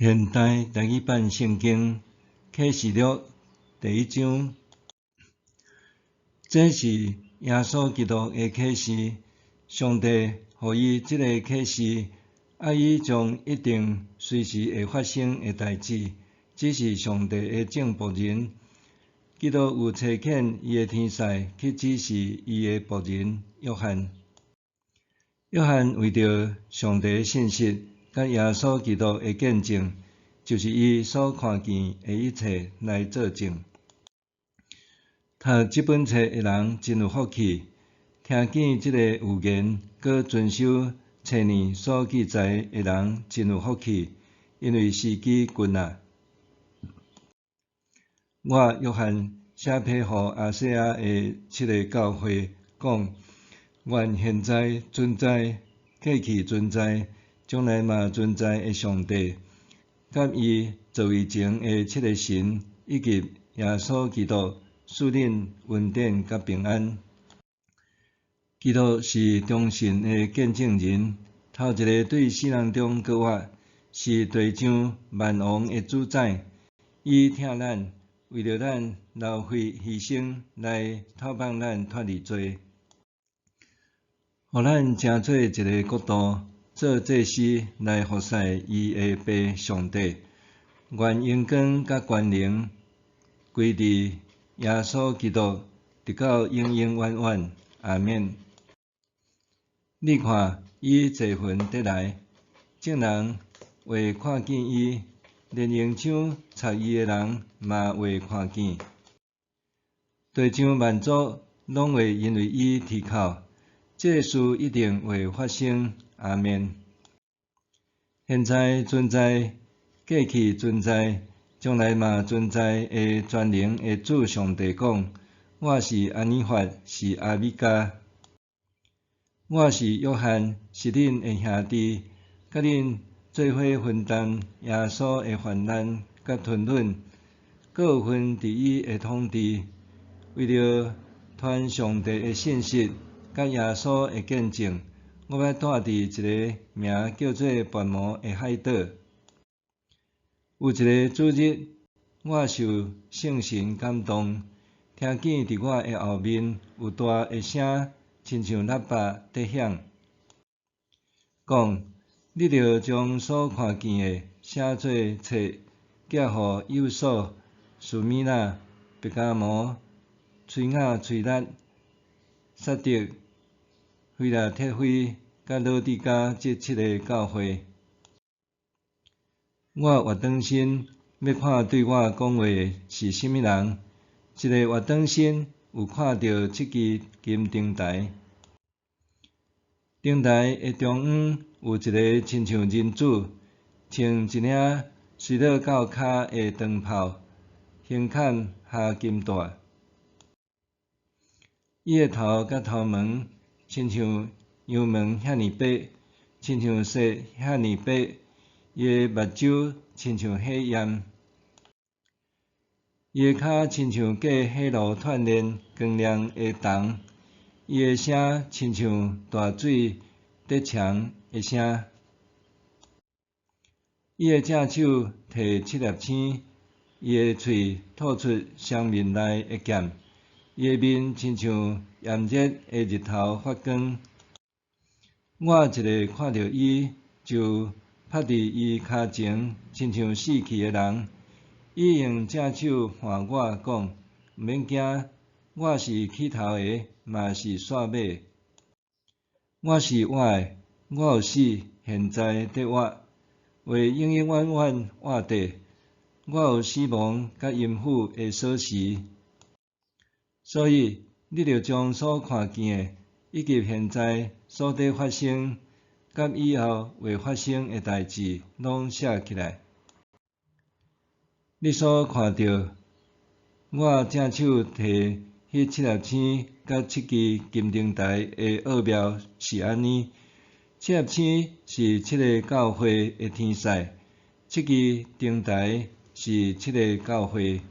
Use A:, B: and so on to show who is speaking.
A: 現代台語版聖經啟示錄第一章，這是耶穌基督的啟示。上帝予伊這個啟示，愛伊將一定隨時會發生的代誌，指示上帝的眾僕人。基督有差遣伊的天使去指示伊的僕人約翰。約翰為著上帝的信實，佮耶穌基督的見證，就是伊所看見的一切來做證。讀這本冊的人真有福氣，聽見這個預言，閣遵守冊內所記載的人真有福氣，因為時機近啊。我約翰寫批予亞細亞的七个教會，講：願現在存在、過去存在、將來嘛存在的上帝，佮伊座位前的七个神，以及耶穌基督，賜恁恩典佮平安。基督是忠信的見證人，頭一个對死人中閣活，是地上萬王的主宰。伊疼咱，為著咱流血犧牲，來討放咱脫離罪，予咱成做一个國度，做祭司來服侍伊的爸上帝。願榮光佮權能歸佇耶穌基督，直到永永遠遠。阿免。你看，伊坐雲佇來，眾人會看見伊，連用槍插伊的人嘛會看見。地上萬族攏會因為伊啼哭，這个事一定會發生。阿免。現在存在、過去存在、將來嘛存在的全能的主上帝講：我是阿爾法，是阿米迦。我是約翰，是恁的兄弟，佮恁做伙分擔耶穌的患難佮吞忍，閣有份佇伊的統治。為著傳上帝的信息，佮耶穌的見證，我欲住佇一个名叫做拔摩的海島。有一个主日，我受聖神感動，聽見佇我的後面有大的聲，親像喇叭佇響，講：你著將所看見的寫做冊，寄予以弗所、士米拿、伯加摩、催雅催辣、撒狄、非拉鐵非、佮老底嘉這七个教會。我倚轉身，欲看對我講話的是啥物人。一个倚轉身，有看著七支金燈臺，燈臺的中央有一个親像人子，穿一領垂落到跤的長袍，胸坎合金帶。伊的頭佮頭毛親像羊毛遐爾白，親像雪遐爾白。伊的目睭親像火焰，伊的跤親像經火爐鍛鍊光亮的銅，伊的聲親像大水佇沖的聲。伊的正手提七粒星，伊的喙吐出雙面利的劍，伊的面親像炎熱的日頭發光。我一个看著伊，就趴佇伊跤前，親像死去的人。伊用正手喚我講：毋免驚，我是起頭的，嘛是煞尾。我是活的，我有死，現在佇活，會永永遠遠活著。我有死亡佮陰府的鎖匙。所以，你著將所看見的，以及現在所佇發生，佮以後會發生的代誌，攏寫起來。你所看著我正手提彼七粒星佮七支金燈臺的奧妙是按呢：七粒星是七个教會的天使，七支燈臺是七个教會。